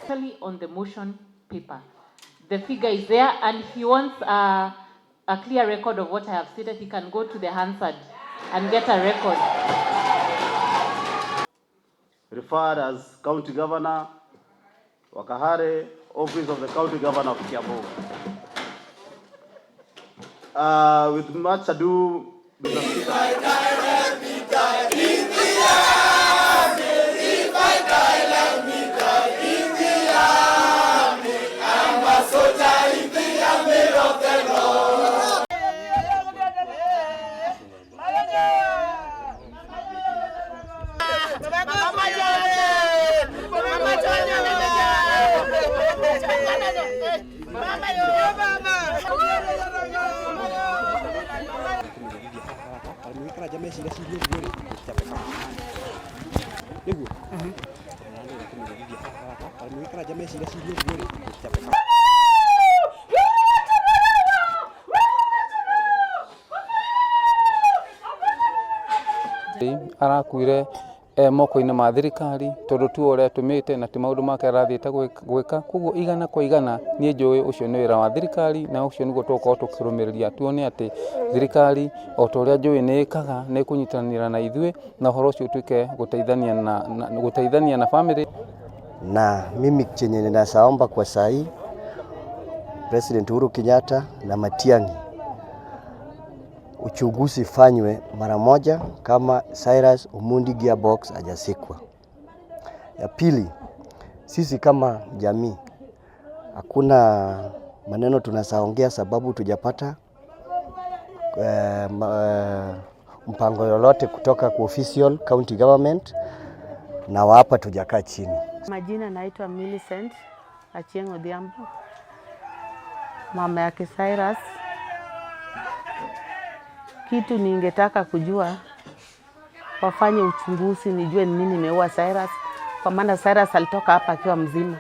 Actually, on the motion paper. The figure is there, and if he wants a clear record of what I have stated, he can go to the Hansard and get a record. Referred as County Governor, Wakahare, Office of the County Governor of Kiambu. With much ado, Mr. Speaker. Arakuire e moko-inĩ ma thirikari tondũ tu ũrĩa atũmĩte na ti maũndũ make arathiĩte gwĩka. Koguo igana kwa igana niĩ njũĩ ũcio nĩ wĩra wa thirikari, na ũcio nĩguo tũgũkorwo tũkĩrũmĩrĩria tuone atĩ thirikari o ta ũrĩa njũĩ nĩ ĩkaga nĩ ĩkũnyitanĩra na ithuĩ na ũhoro ũcio ũtuĩke gũteithania na family. Na mimi chenye ninasaomba kwa sahi, President Uhuru Kenyatta na Matiang'i, uchunguzi fanywe mara moja kama Cyrus Omondi Gearbox hajasikwa. Ya pili, sisi kama jamii hakuna maneno tunasaongea sababu tujapata mpango yoyote kutoka kwa official county government na wapa tujakaa chini. Majina naitwa Millicent Achieng' Odhiambo, mama yake Cyrus. Kitu ningetaka kujua, wafanye uchunguzi nijue ni nini imeua Cyrus, kwa maana Cyrus alitoka hapa akiwa mzima.